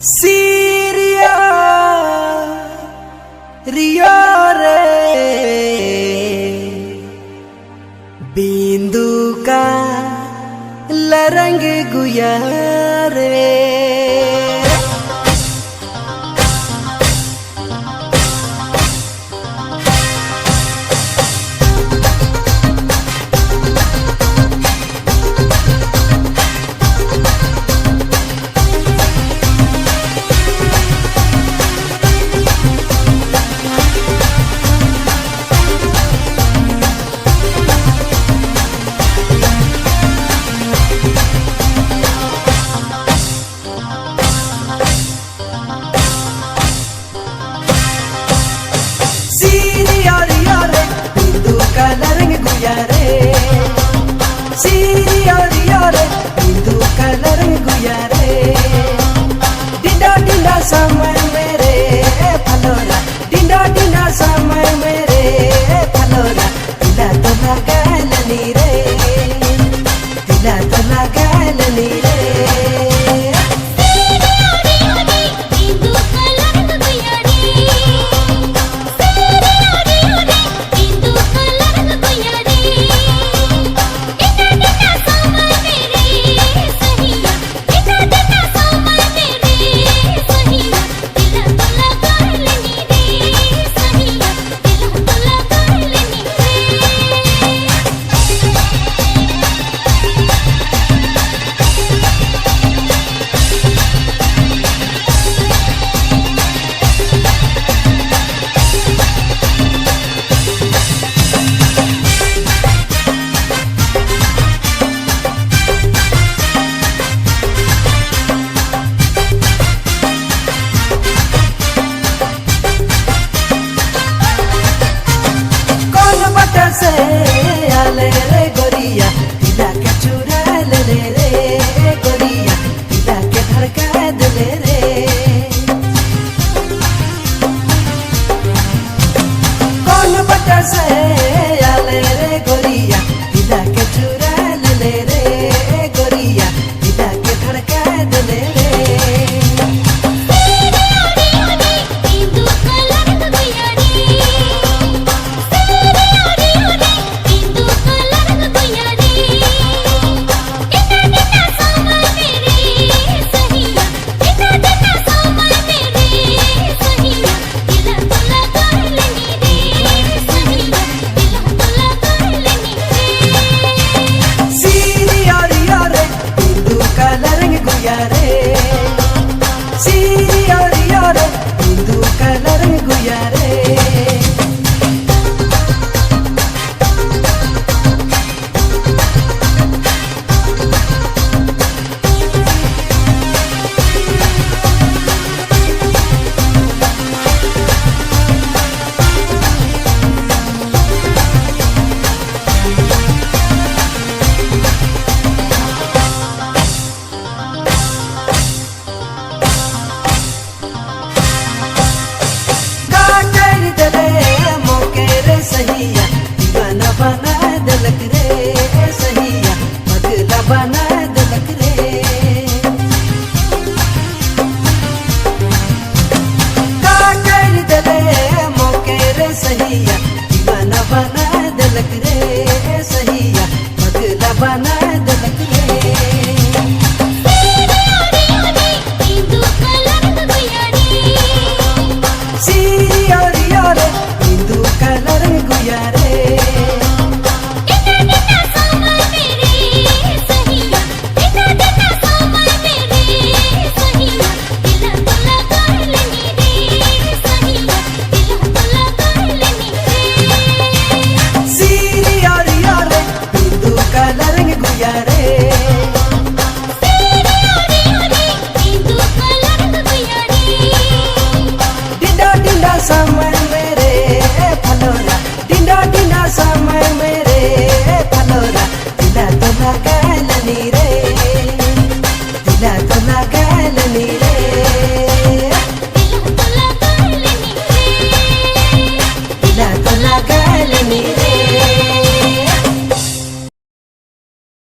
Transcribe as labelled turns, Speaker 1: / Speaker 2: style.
Speaker 1: सीरिया रियो रे बिंदु का लरंग गुया रे। समय मेरे फलोरा डिंडा डिंडा समय मेरे फलोरा दिला तो लगालनी रे दिला तो लगालनी रे। से आले रे गोरिया दिला के चुरा ले ले रे गोरिया दिला के धड़का दे रे। कौन बटा से आले रे गोरिया दिला के चुरा ले ले रे गोरिया दिला के धड़का दे रे। सीरिया रियो रे बिंदु का रंग गुया रे।